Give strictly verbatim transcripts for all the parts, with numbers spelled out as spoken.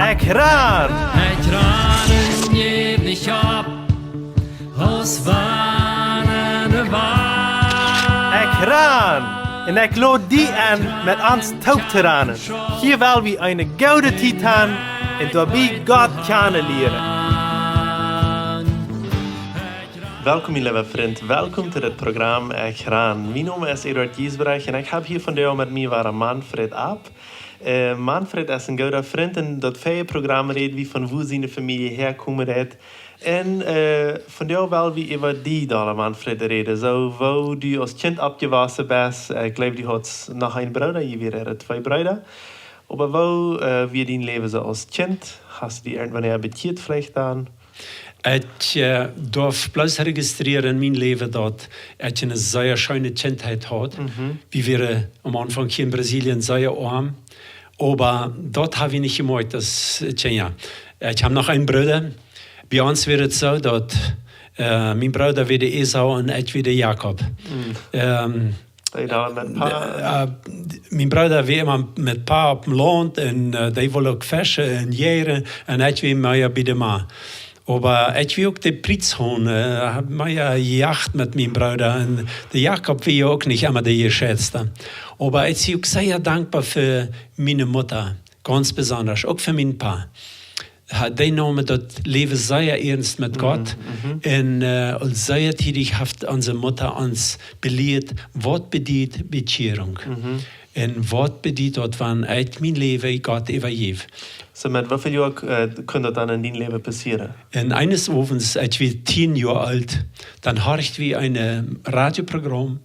Ekj ran! Ekj ran un jäw nich opp, aus wann de Wal. Ekj ran! Un ekj lod die enn, met ons toop to ranen. Hia well wie eene goode Tiet han un doabie Gott kjanen lieren. Welkom, mien leewa Frint. Welkom to dit Programm Ekj ran. Mien Nomen es Eduard Giesbrecht un ekj hab hia vondoag met mie wada Manfred Abt. Äh, Manfred es een gooda Frint un daut väaje Programm räd wie von wua siene Famielje häakomen deit. Un, äh, vondoag well wie äwa die, dee Manfred, räden. Soo, woo du aus Kjint oppjewossen best. Äh, ekj jleew, du hast noch een Brooda, jie wieren twee Breeda. Oba woo, äh, wia dien Läwen soo aus Kjint? Hast du die irjentwanea bekjieet veleicht dan? Ekj, äh, darf bloos registrieren en mien Läwen, daut ekj eene sea scheene Kjintheit haud. Mhm. Wie wieren aum Aunfank hia en Brasilien sea oam, oba daut hab ekj nich jemoakjt aus Kjint. Ekj hab noch een Brooda. Bie ons wia et soo, daut, äh, mien Brooda wia de Esau un ekj wia de Jakob. Mhm. Ähm, Dee deed met Pa. Äh, mien Brooda wia emma met Pa opp dem Launt un, äh, dee wull uk feschen un jäajen un ekj wia mea bie de Ma. Oba ekj wia uk de Prietshon, äh, hab mea jejacht met mien Brooda un de Jakob wia uk nich emma de jeschetzta. Oba ekj sie uk sea dankboa fa miene Mutta, gaunz besonda, uk fa mien Pa. Ha, dee neemen daut Läwen sea iernst met Gott. Mhm, mhm. Un, äh, aul sea tiedich haft onse Mutta ons belieet, waut bediet Bekjierunk. Mhm. Un waut bediet daut, wan ekj mien Läwen Gott äwajäw. Soo, met woo väl Joa, äh, kunn daut dan en dien Läwen passieren? Un eenes Owens, ekj wia tieen Joa oolt, dan horcht wie een, äh, Radioprogramm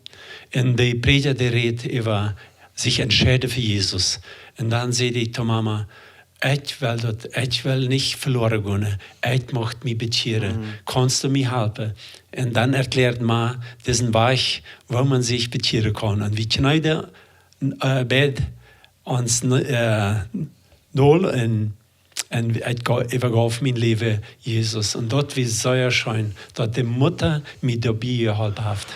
un de Prädja, dee räd äwa sikj entscheiden fa Jesus. Un dan säd ekj to Mama, ekj well daut, ekj well nich veloaren gonen. Ekj mucht mie bekjieren. Mhm. Kaust du mie halpen? Un dan erkjläad Ma disen Wajch, woo maun sikj bekjieren kaun. Un wie kjneeden, äh, beid ons, äh, dol un, un ekj ga-, äwagauf mien Läwen Jesus. Un daut wia sea scheen, daut de Mutta mie doabie jeholpen haft.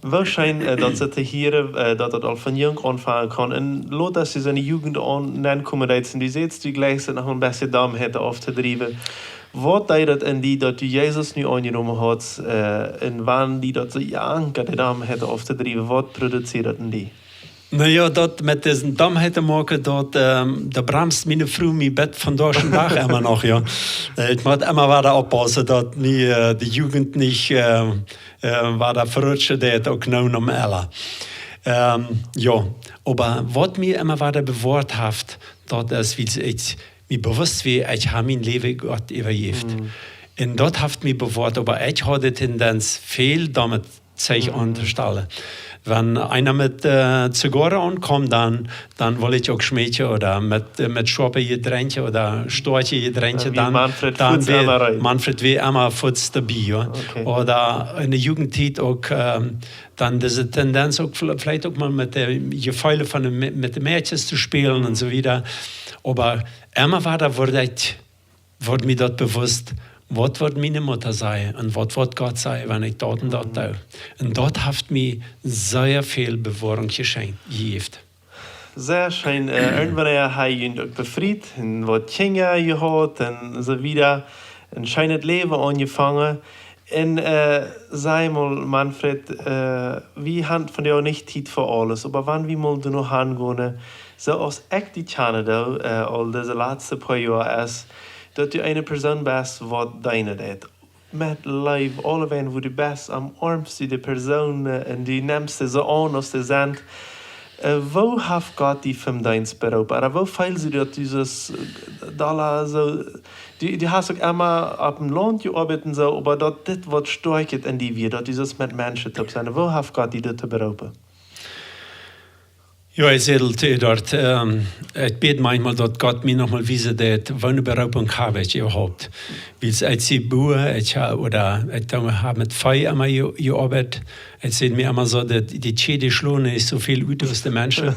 Woo scheen, äh, daut see to hieren, äh, daut daut aul von junk aunfangen kaun. Un lot aus du en de Jugend aun-, nenkomen deetst, un du sätst, du jlikjst noch een bät Domheit auftoodriewen. Waut deed daut en die, daut du Jesus nu aunjenomen hast, äh, un wan die daut soo jankat, de Domheit auftoodriewen, waut produzieed daut en die? Na jo, daut met dise Domheit to moaken, daut, ähm, daut bremst miene Fru mie bat vondoag dän Dach emma noch, jo. Äh, ekj mott emma wada oppaussen, daut mie, äh, de Jugend nich, äh, äh, wada verrutschen deit, uk nu em Ella. Ähm, jo, oba waut mie emma wada bewoat haft, daut es, wiels ekj mie bewusst wia, ekj hab mien Läwen Gott äwajäft. Mhm. Un daut haft mie bewoat, oba ekj haud de Tendenz, väl doamet Zeich, mhm, auntostalen. Wan eena met, äh, Zigoaren aunkjeem, dan, dan wull ekj uk schmeekjen, ooda met, äh, met schoape Jedrenkje ooda stoakje Jedrenkje, dan wia dan, Manfred dan fuaz wia emma reed. Manfred wia emma fuaz doabie, jo. Okay. Ooda en de Jugendtiet uk, ähm, dan dise Tendenz uk vl-, veleicht uk mol met de Jefeele von de Mä-, met de Mäakjes to spälen un, mhm, soo wieda. Oba emma wada wort ekj, wort mie daut bewusst, waut woat miene Mutta sajen un waut woat Gott sajen, wan ekj daut un daut, mhm, doo. Un daut haft mie sea väl Bewoarunk jeschenkjt, jejäft. Sea scheen, äh, irjentwanea hab jie junt uk befriet un waut Kjinja jehaut un soo wieda. Een scheenet Läwen aunjefongen. Un, äh, saj mol, Manfred, äh, wie haben vondoag nich Tiet fa aules, oba wan wie mol doano hangonen, soo aus ekj die kjanen doo, äh, aul dise latste poa Joa es, daut du eene Persoon best, waut deenen deit. Met Leew, aulewäajen wua du best, omarmst du de Persoonen, äh, un du nemst dee soo aun aus dee sent. Äh, woo haft Gott die fa dän Deenst beroopen? Ooda woo feelst du daut du soo, äh, doa soo, du, du hast uk emma opp een Launt jeoabeit un soo, oba daut dit waut stoakjet en die wia, daut du soo met Menschen toop sent. Woo haft Gott die doatoo beroopen? Jo, ekj säd aul to Eduard, ähm, ekj bäd maunchmol, daut Gott mie noch mol wiesen deit, waut fa eene Beroopunk hab ekj äwahaupt. Wiels ekj sie Bua, ekj ha-, ooda ekj doo, hab met Vee emma je-, jeoabeit. Ekj säd mie emma soo, daut dee Kjieed, dee schlonen nich soo väl ut aus de Menschen.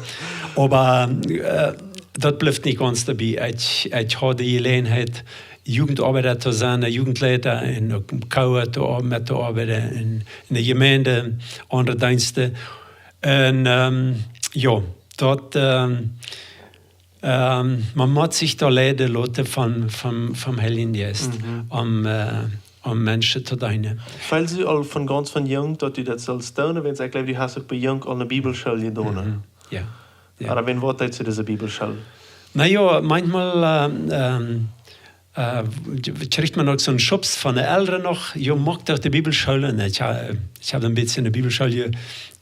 Oba, äh, daut blift nich gaunz doabie. Ekj, ekj haud de Jeläajenheit, Jugendoabeida to sennen, Jugendleiter un uk Chor to oa-, met to oabeiden en, en de Jemeent, aundre Deensten. Un, ähm, jo, daut, ähm, Ähm, man mott sikj doa leiden loten von, von, vom Heiljen Jeist, mhm, om, äh, om Menschen to deenen. Feelst du aul von gaunz von jung, daut du daut sullst doonen? Wiels ekj jleew, du hast uk bie jung aul eene Bibelschool jedonen. Mhm. Jo. Jo. Oba wan wort daut to dise Bibelschool? Na jo, maunchmol, ähm, ähm, äh, kjricht man uk soon Schubs von de Elren noch: „Jo, moakt doch de Bibelschool.“ Un ekj ha-, ekj hab een bät enne Bibelschool je-,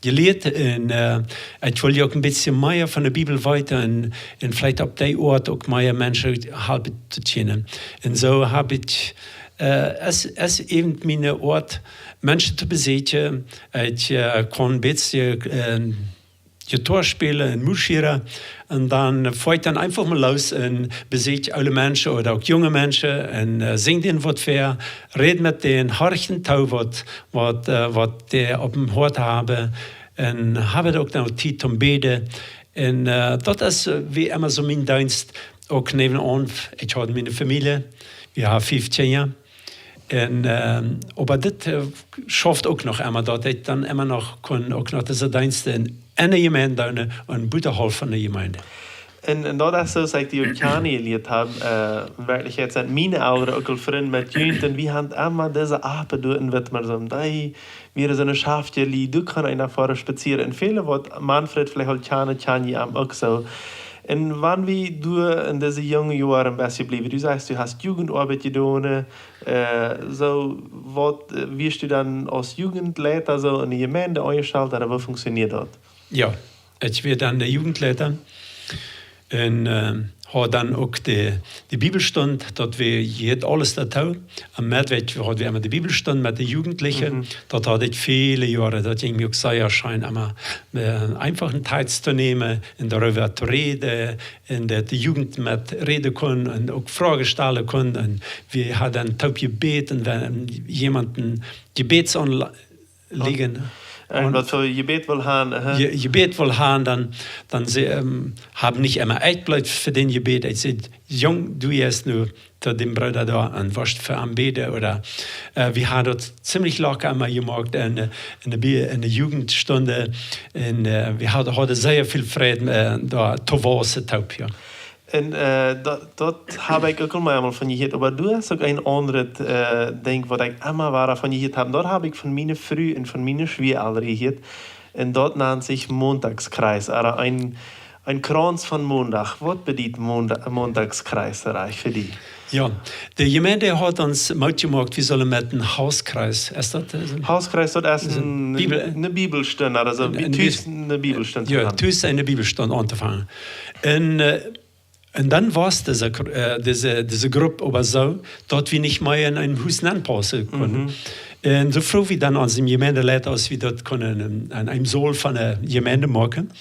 jelieet. Un, äh, ekj wull je uk een bät mea von de Bibel weeten un, un veleicht opp dee Oat uk mea Menschen halpen to kjennen. Un soo hab ekj, äh, es, es äwent miene Oat, Menschen to besieekjen. Ekj, äh, kunn een bät, äh, Gitarr spälen un Musik hieren. Un dan foa ekj dan eefach mol loos un besieekj oole Menschen ooda uk junge Menschen un, äh, sinj dän waut väa, räd met dän, horch dän too, waut, waut, äh, waut dee opp däm Hoat haben. Un hab uk noch Tiet toom bäden. Un, äh, daut es, äh, wia emma soo mien Deenst, uk näajenaun, ekj haud miene Famielje, wie haben fief Kjinja. Un, ähm, oba dit, äh, schauft uk noch emma, daut ekj dan emma noch kunn, uk noch dise Deensten en, en de Jemeent doonen un buten Haulf von de Jemeent. Un, un daut es soo, aus ekj die uk kjanen jelieet hab, äh, werkjlich, daut sent miene Elren uk aul Frind met Jugend, un wie haben emma dise Oabeit doa en Witmarsum, dee wieren soone schaftje Lied, du kunn eena väa spazieren. Un väle, waut Manfred veleicht aul kjanen, kjanen am uk soo. Un wan wie doa en dise junge Joaren een bät bliewen, du sajchst, du hast Jugendoabeit jedonen, äh, soo, waut, äh, wieescht du dan aus Jugendleiter soo en de Jemeent aunjestalt, ooda woo funkjsionead daut? Jo, ekj wia dan de Jugendleiter. Un, ähm, haud dan uk de, de Bibelstund, daut wia, jeit aules doatoo. Aum Meddach haud wie emma de Bibelstund met de Jugendliche. Mhm. Daut haud ekj väle Joaren, daut jinkj mie uk sea scheen, emma, äh, eefach een Tiet to nämen un doaräwa to räden, un daut de Jugend met räden kunn un uk Froagen stalen kunn. Un wie haben dan toop jebät, un wan jemaunt een Jebätsaunla-, liegen. Un waut fa Jebäd well han, aha. Je-, Jebäd well han, dan, dan see, ähm, haben nich emma ekj bloos fa dän jebät. Ekj säd: „Jung, du jeist nu to däm Brooda doa un woascht fa am bäden“, ooda, äh, wie haben daut ziemlich locker emma jemoakt en, äh, en de Bi-, en de Jugendstund. Un, äh, wie hauden, hauden sea väl Freid, äh, doa to wausen toop, jo. Un, äh, daut, daut hab ekj uk aul mol eemol von jehieet, oba du hast uk een aundret, äh, Dinkj, waut ekj emma wada von jehieet hab. Daut hab ekj von miene Fru un von miene Schwieaelren jehieet. Un daut nant sikj Montagskreis, ooda een, een Krauns von Montag. Waut bediet Monda-, Montagskreis, Reich, fa die? Jo, de Jemeent haud ons Moot jemoakt, wie sullen met een Hauskreis, es daut, äh, soon Hauskreis, daut es es een een Bibel-, eene Bibelstund, aulsoo een, een tus-, Bibel-, eene Bibelstund jo, to han. Tus eene Bibelstund auntofangen. Un, äh, Un dan wia dise Gru-, äh, dise, dise Grupp oba soo, daut wie nich mea en een Hus nenpaussen kunnen. Mhm. Un soo fruach wie dan onsen Jemeenteleiter, aus wie daut kunnen en, en een Saul von de Jemeent moaken.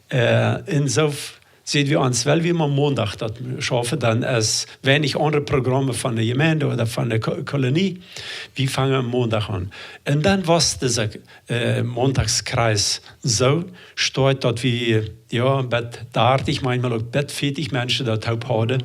Äh, un soo f-, säd wie ons, well wie mau Mondach daut schaufen, dan es weinich aundre Programme von de Jemeent ooda von de Ko-, Kolonie. Wie fangen Mondach aun. Un dan wia dise äh, Montagskreis soo stoakj, daut wie, jo, bat dartich, maunchmol uk bat vieetich Menschen daut toop hauden.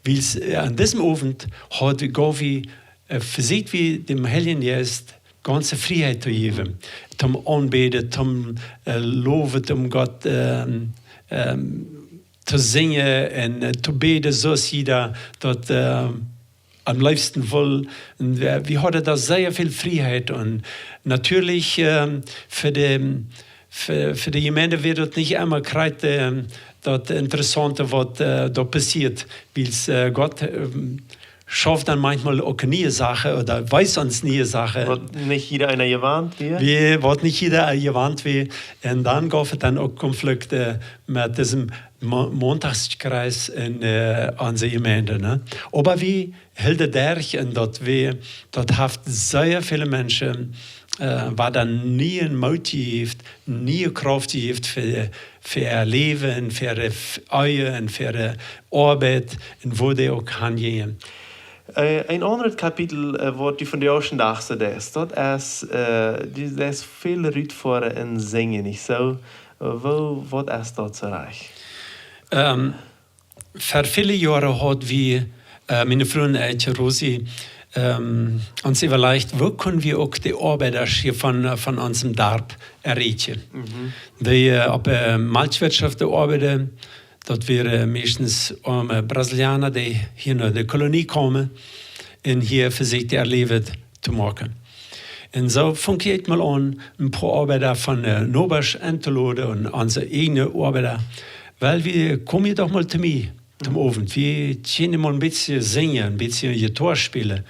Wiels, äh, aun disem Owent haud wie, gauf wie, äh, vesieekjt wie däm Heiljen Jeist gaunze Frieheit to jäwen. Toom aunbäden, toom, äh, lowen, toom Gott, ähm, ähm, to sinjen un, äh, to bäden, soo aus jieda daut, äh, aum leefsten wull. Un wie, wie hauden doa sea väl Frieheit. Un natieedlich, ähm, fa de, fa, fa de Jemeent wia daut nich emma krakjt, ähm, daut Interessaunte, waut, äh, doa passieet. Wiels, äh, Gott, ähm, schauft dan maunchmol uk niee Sachen ooda wiest ons niee Sachen. Waut nich jieda eena jewant wia. Wie, waut nich jieda jewant wia. Un dan gauf et dan uk Konflikte met disem Mo-, Montagskreis en, äh, onse Jemeent, nä? Oba wie hilden derch un daut wia, daut haft sea väle Menschen, äh, waut dan nieen Moot jejäft, niee Krauft jejäft fa, fa äa Läwen, fa äare F-, Ehe un fa äare Oabeit un wua dee uk han jinjen. Äh, een aundret Kapitel, äh, waut du vondoag dän Dach soo deist, daut es, äh, du deist väl rutfoaren un sinjen, nich soo? Äh, woo, waut es daut soo rajcht? Ähm, ver väle Joaren haud wie, äh, miene Fru un ekj, Rosi, ähm, ons äwalajcht, woo kjenn wie uk de Oabeida hia von, äh, von onsem Darp erreichen. Mhm. Dee, äh, opp, äh, Malkjwirtschoft oabeiden, Daut wieren meistens oame Brasilianer, dee hia no de Kolonie kjeemen un hia fa sikj äa Läwen to moaken. Un soo funk ekj mol aun, een poa Oabeida von de Nobasch entoloden un onse eejne Oabeida. Well, wie, kom jie doch mol to mie toom Owent. Wie kjennen mol een bät sinjen, een bät Jittoa spälen.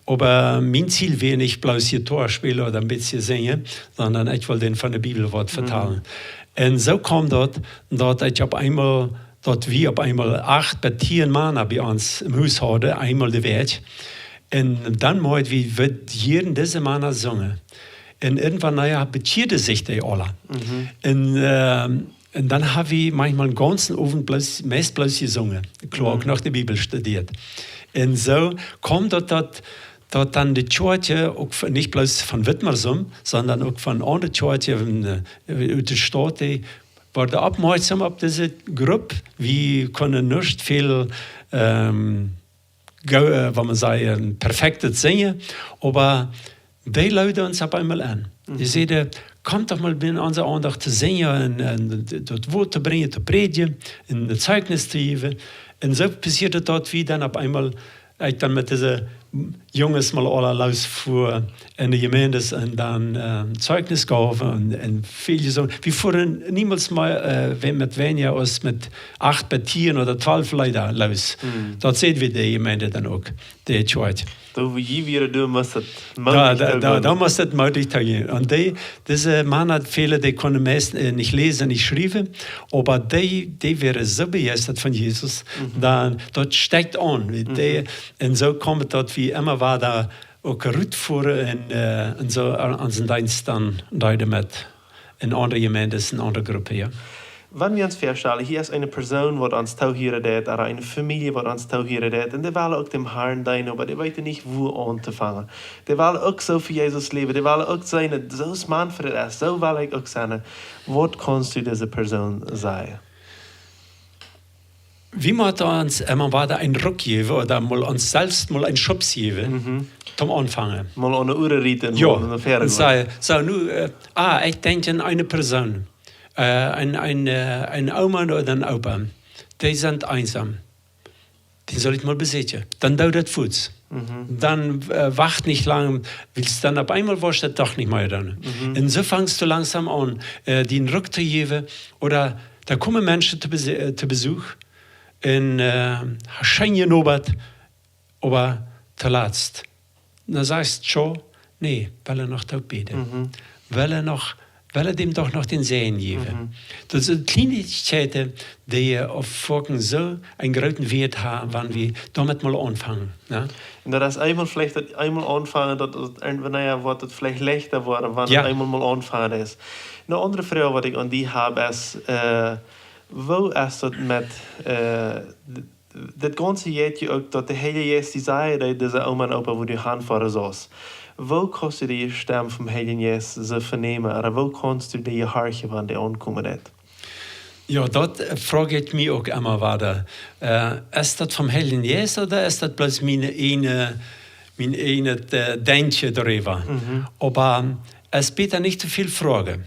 Oba mien Ziel wia nich bloos Jittoa spälen ooda een bät sinjen, sonda ekj wull dän von de Bibel waut vetalen. Un soo kjeem daut, daut ekj opp eemol, daut wie opp eemol acht bat tieen Mana bie ons em Hus hauden, eemol de Wäakj. Un dan mol wie, wie hieren dise Mana sungen. Un irjentwan, na jo, bekjieeden sikj dee aula. Un, ähm, un dan ha wie maunchmol dän gaunzen Owent bloos, meist bloos jesungen. Kloa, uk noch de Bibel studieet. Un soo kjeem daut, daut, daut dan de Kjoakj uk von, nich bloos von Witmarsum, sonda uk von aundre Kjoakjen, äh, ut de Staut, dee worden oppmoakjsom opp dise Grupp. Wie kunnen nich väl, ähm, go-, äh, waut maun sajcht, een perfektet sinjen, oba dee loden ons opp eemol en. Dee säden: "Komt doch mol bie onse Aundacht to sinjen un, un daut Wuat to brinjen, to prädjen un een Zeichnis to jäwen." Un soo passieed daut, daut wie dan opp eemol, ekj dan met dise Junges mol aula loos fua en de Jemeenten un dan, ähm, Zeichnis jäwen un, un väl jesungen. Wie fuaren niemols mol, äh, we-, met weinja aus met acht bat tieen ooda twalf Leeda loos. Daut säd wie de Jemeent dan uk, de Kjoakj. Doa, wua jie wieren, doa must daut, doa must daut moodich toogonen. Un dee, dise Mana, väle, dee kunnen meist, äh, nich läsen, nich schriewen, oba dee, dee wieren soo bejeistat von Jesus, dan, daut stekjt aun, weet jie. Un soo kjeem daut, daut wie emma wieda uk rutfuaren un, äh, un soo aun, aun onsen Deenst dan deeden met en aundre Jemeenten, en aundre Gruppen, jo. Wan wie ons väastalen, hia es eene Persoon, waut ons toohieren deit, ooda eene Famielje, waut ons toohieren deit, un dee wellen uk däm Harn deenen, oba dee weeten nich, wua auntofangen. Dee wellen uk soo fa Jesus läwen, dee wellen uk sennen, soo aus Manfred es, soo well ekj uk sennen. Waut kaust du dise Persoon sajen? Wie motten ons emma wieda een Ruck jäwen ooda mol ons selfst mol een Schubs jäwen, toom aunfangen. Mol aun de Uaren rieten, jo, mol no väaren gonen. Soo, soo nu, äh, ah, ekj denkj aun eene Persoon, äh, een, een, äh, eene Oma ooda een Opa. Dee sent eensom. Dän saul ekj mol besieekjen. Dan doo daut fuaz. Dan, äh, wacht nich lang, wiels dan opp eemol woascht daut doch nich mea doonen. Un soo fangst du langsom aun, äh, dän Ruck to jäwen, ooda doa komen Menschen to Bes-, äh, to Besuch un, äh, scheen jenobat, oba toolatst, dan sajchst: "Tjo, nä, well noch toop bäden. Well noch, well däm doch noch dän Säajen jäwen." Daut sent Kjlienichkjeiten, dee, äh, opp foaken soo een grooten Wieet haben, wan wie doamet mol aunfangen, jo? Un daut es eemol veleicht daut eemol aunfangen, daut, daut, un, na jo, woat daut veleicht leichta woaren, wan wie eemol mol aunfangen es. Eene aundre Froag, waut ekj aun die hab, es, äh, woo es daut met, äh, d-, dit gaunze jeit je uk, daut de Heilje Jeist die säd, daut dise Oma un Opa, wua du hanfoaren saust. Woo kaust du dee Stemm vom Heiljen Jeist soo vernämen? Ooda woo kaust du dee horchen, wan dee aunkomen deit? Jo, daut, äh, froag ekj mie uk emma wieda. Äh, es daut vom Heiljen Jeist ooda es daut bloos mien eejnet, mien eejnet, äh, Denkjen doaräwa? Oba, ähm, es bäta nich too väl froagen.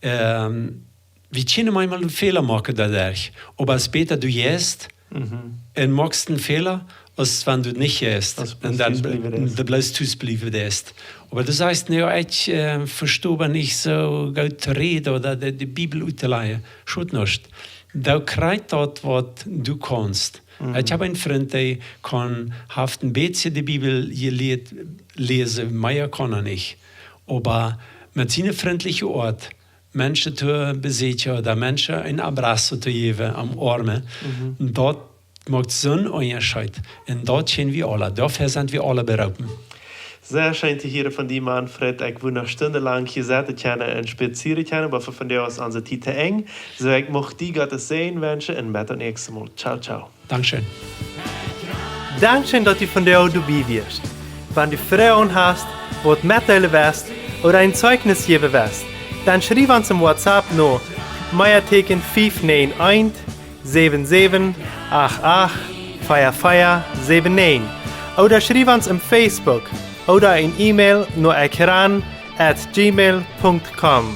Ähm, wie kjennen maunchmol een Fäla moaken doaderch, oba es bäta, du jeist un moakst een Fäla, aus wan du nich jeist un dan tus bliewen deist. Oba du sajchst: "Nä, ekj, äh, vesto oba nich soo goot to räden ooda de, de Bibel uttolajen." Schot nuscht. Du kjrichst daut, waut du kaust. Ekj hab eenen Frint, dee kaun, haft een bät de Bibel jelieet läsen, mea kaun hee nich. Oba met siene frintliche Oat Menschen to besieekjen ooda Menschen een abrazo to jäwen, omoarmen, daut moakt soon Unjascheet. Un daut kjennen wie aula. Doafäa sent wie aula beroopen. Sea scheen to hieren von die, Manfred. Ekj wudd noch stundenlang hia sitten kjennen un spazieren kjennen, oba fa vondoag es onse Tiet to Enj. Soo, ekj mucht die Gottes Säajen wenschen un bat daut näakjste Mol. Ciao, ciao. Dankscheen. Dankscheen, daut du vondoag doabie wieescht. Wan du Froagen hast, waut metdeelen west ooda een Zeichnis jäwen west, dan schriew ons em WhatsApp no Meateeken fief näajen eent, säwen säwen acht acht, vea vea säwen näajen. Ooda schriew ons em Facebook ooda een E-Mail no ekran at gmail punkt com.